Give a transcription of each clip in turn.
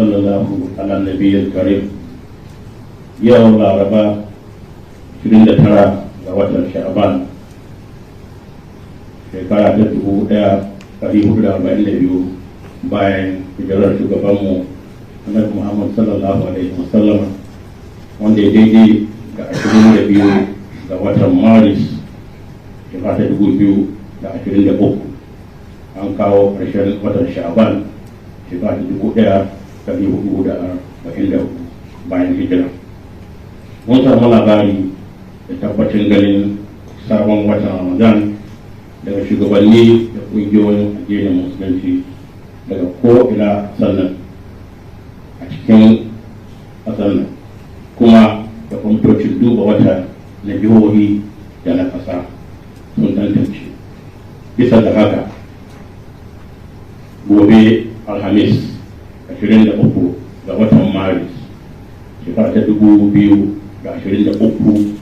Sallallahu ala nabiyyil karim. Yau Laraba, 29 ga watan Sha'ban, shekara ta 1442 bayan hijirar shugabanmu Annabi Muhammad sallallahu alaihi wasallam, wanda ya daidai ga 22 ga watan Maris, shekara ta 2023. An kawo ƙarshen watan Sha'ban, shekara ta 1444 bayan hijira. Mun samu labari da tabbacin ganin sabon watan Ramadan daga shugabanni da ƙungiyoyin addinin Musulunci daga ko'ina sannan a cikin ƙasar nan, kuma da kwamitocin duba wata na jihohi da na ƙasa sun tantance. Bisa da haka, gobe Alhamis, 23 ga watan Maris, shekara ta 2023,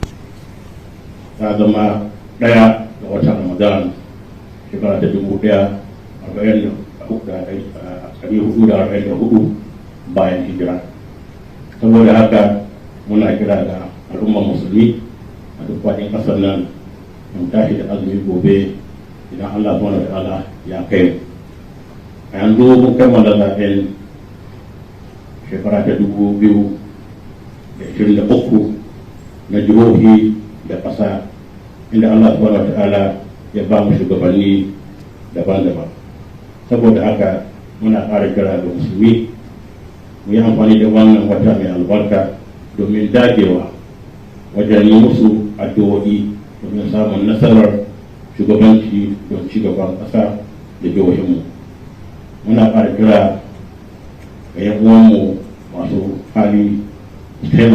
ta zama 1 ga watan Ramadan, shekara ta 1444 bayan hijira. Saboda haka, muna kira ga al'ummar Musulmi a duk faɗin ƙasar nan mun tashi da azumi gobe idan Allah subhanahu wa ta'ala ya kai mu. A yanzu mun kammala zaɓen shekara ta 2023 na jihohi da ƙasa, inda Allah subhanahu wa ta'ala ya ba mu shugabanni daban-daban. Saboda haka, muna ƙara kira ga Musulmi mu yi amfani da wannan wata mai albarka domin dagewa wajen yi musu addu'o'i domin samun nasarar shugabanci don ci gaban ƙasa da jihohinmu. Muna ƙara kira ga 'yan uwanmu masu hali su taimaka.